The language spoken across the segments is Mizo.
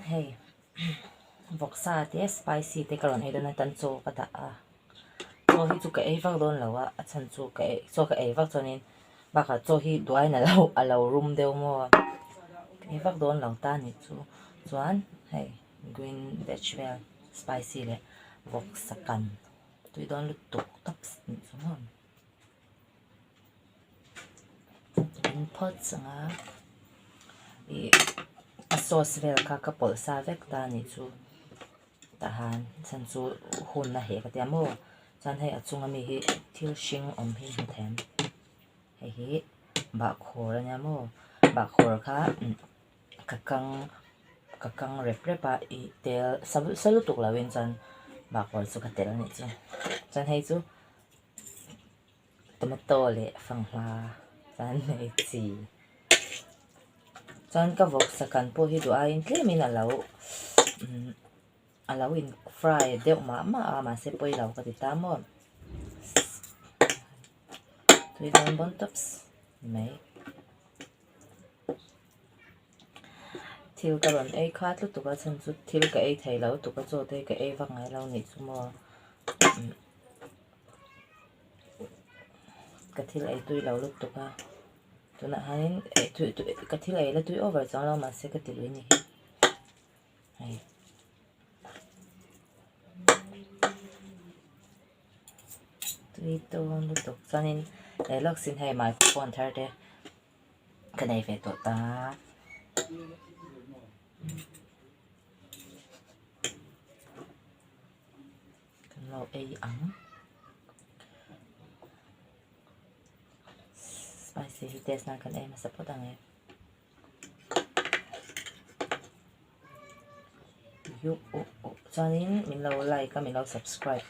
hei vawksa te spicy te ka rawn ei dawn a tan chaw ka dah a chaw hi chu ka ei vak dawn lo a a chhan chu ka ei chaw ka ei vak chuanin bakah chaw hi duaiin a lo a lo rum deuh maw ka ei vak dawn lo ta a nih chu chuan hei green veg vel spicy leh vawksa kan tui dawn lutuk tawp nih chu maw. In phawt changa ih a sauce vel kha ka pawlh sa vek ta anih chu tah han chhan chu hun a heh ka tia maw chuan hei a chunga mi hi thil hring awm hi hmu thei ang hei hi bahkhawr ania maw bahkhawr kha ka kang ka kang rep rep a ih tel sa lutuk lo in chuan bahkhawr chu ka telh anih chu chuan hei chu. Tomato leh fanghma chuan hei chi chuan ka vawksa kan pawh hi duh aiin tlemin a lo umm a lo in fry deuh mah mah a mahse pawi lo ka ti ta maw tui dawn bawn tawps mai thil ka rawn ei khat lutuk a chhan chu thil ka ei thei lo lutuk a chaw te ka ei vak ngai lo nih chu maw. Ka thil ei tui lo lutuk a tunah hianin ei tui tui ka thil ei la tui over chuang lo mahse ka ti lui ni hi hei tui dawn lutuk chuanin he lawk sin hei microphone thar te ka nei ve tawh ta. Kan lo ei ang. Spicy hi test nan kan ei hmasa phawt ang e. Yu uh uh chuanin min lo like a min lo subscribe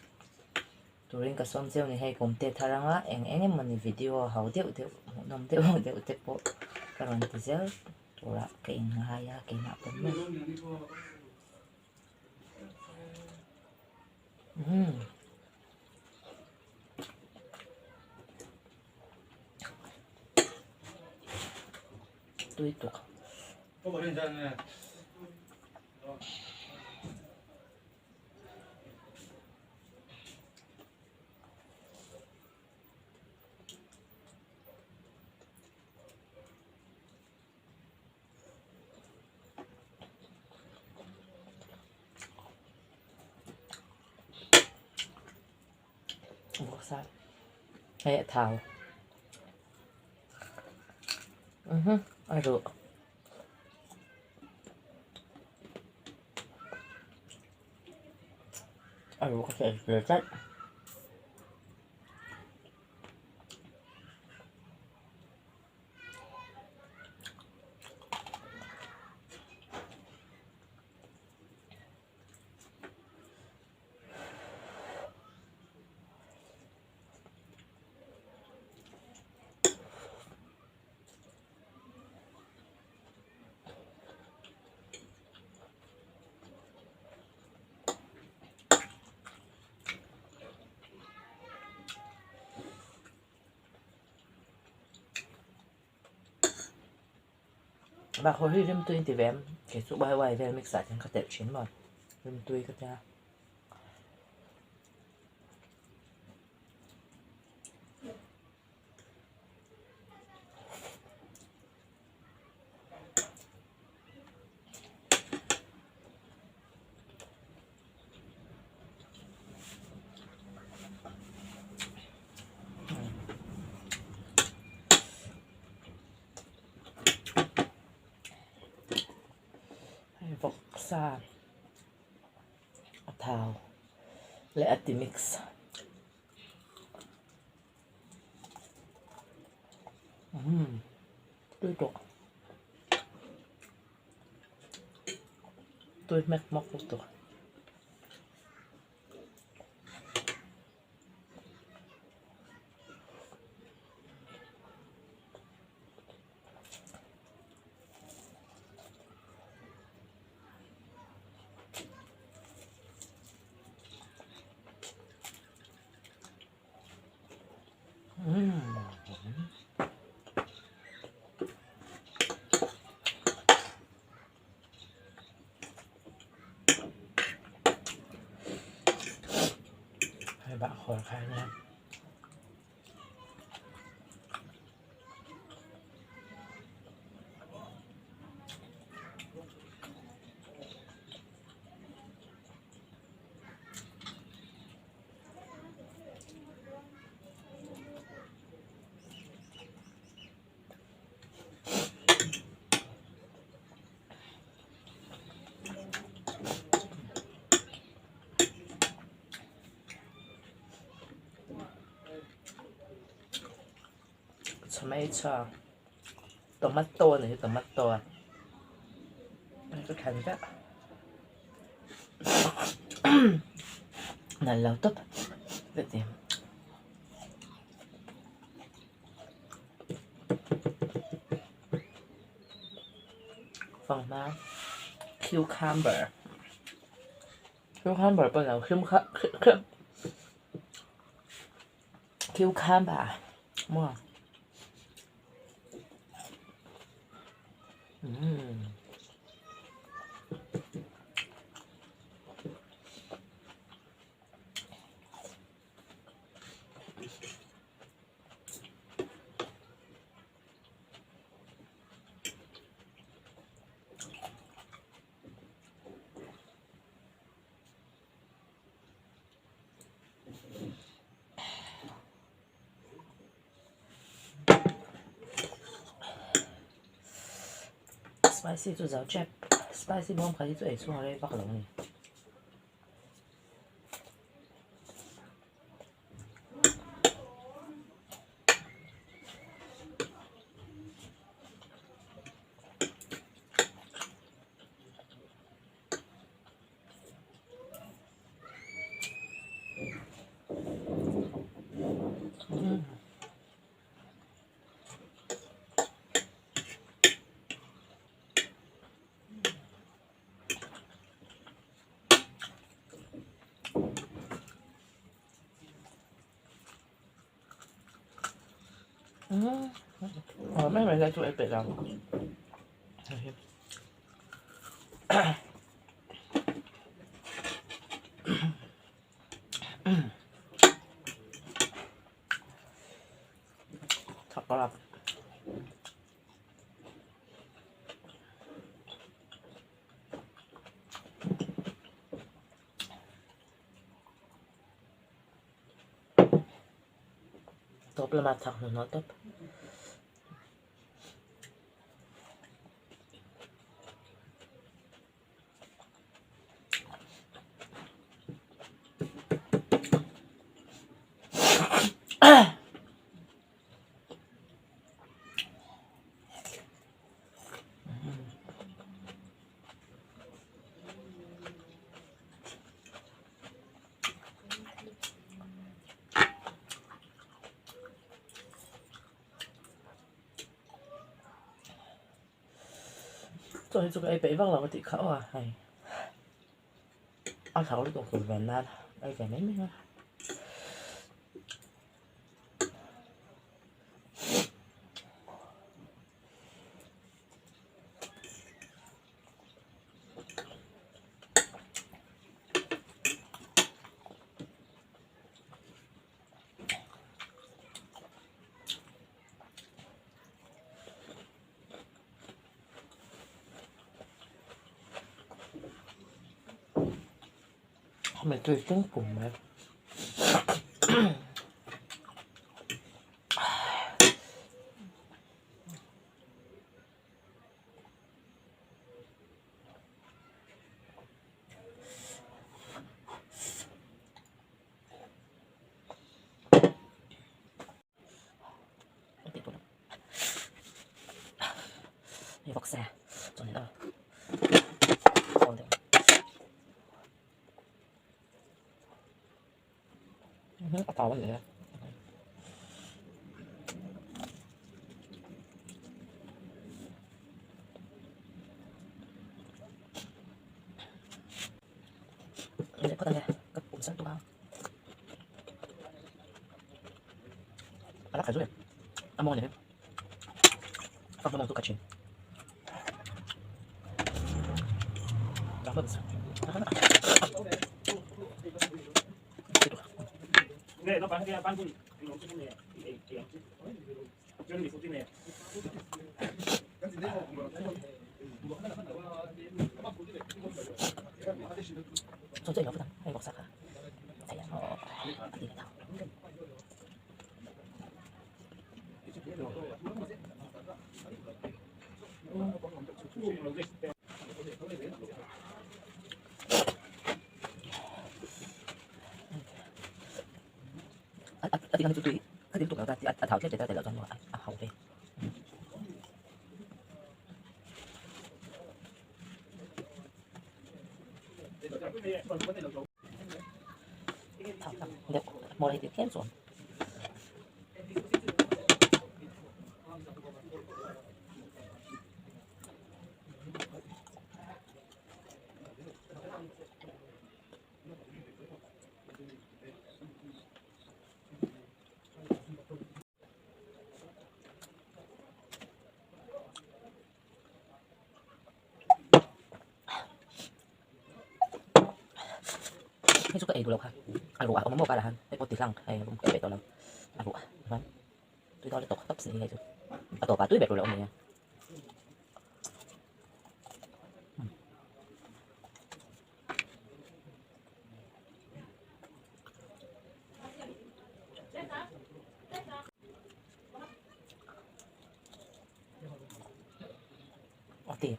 turin ka sawm cheu ni hei kum te thar anga eng eng emawni video ho deuh deuh hmuhnawm deuh deuh te pawh ka rawn ti zel turah ka inngai a keimah pawh maw. Tui tuk. Vawksa hei a thau a ruh a ruh ka hriat ve tlat. Bakhaw hi rimtui an ti ve em kei chu wai wai vel mix ah hian ka telh thin maw rimtui ka tia. Hei vawksa a thau leh a ti mix. Umm tui tawh tui hmek hmawk lutuk. khawr kha ania. Tomato tomato a nih hi tomato ka thlan vek nalh lo tawp ka ti. Fanghma cucumber cucumber pawh ni lo cucumber maw umm. Spicy chu zo tep spicy bawm kha hi chu ei chhung a rei vak lo a ni. Mai mai lai chu ei peih lo. Thak Tawp lamah thak hnuhnawh tawp. Chaw hi chu ka ei peih vak lo a tih kha aw a hei a thau lutuk tur ven nan ei ve mai mai a. Hemi tui tling pum mai. Hei vawk se chuan in aw a tau a ni e. Leh phawt ang e ka pum san tuk a a la khalh zui a maw a ni a mawng chu ka thin Chaw chu ei lo phawt ang hei vawksa kha thei ang aw a ti leh ta. A ti ang chu tui ka ti lutuk lo ta a thau tlem tlem ta tel loh chuan a hau ve. Deuh hmawr hi tih tlem chuan. Hei chu ka ei duh lo kha a ruah a awm a maw karah khan hei pawh ti hlang hei ka peih tawh lo a ruah chuan tui dawn lutuk tawp si hei chu a tawpah tui ber tur a awm nia. Okay.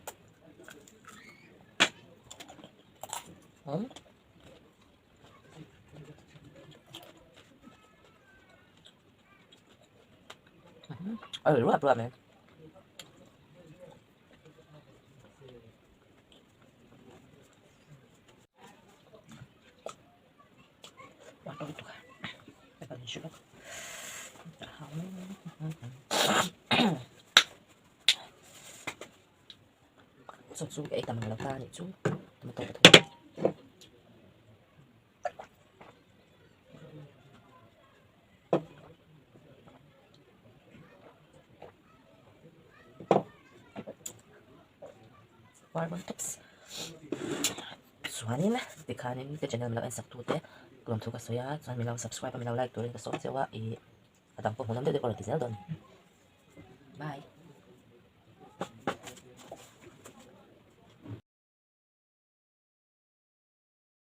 Hmm? Ờ, rất là này. Chaw chu ka ei tam lo ta a nih chu tomato ka thawm var bon tops chuanin tikhanin ka channel min lo en sak tute lawmthu ka sawi a chuan min lo subscribe a min lo like turin ka sawm cheu a ih a dang pawh hmuhnawm deuh deuh ka rawn ti zel dawn a ni bye.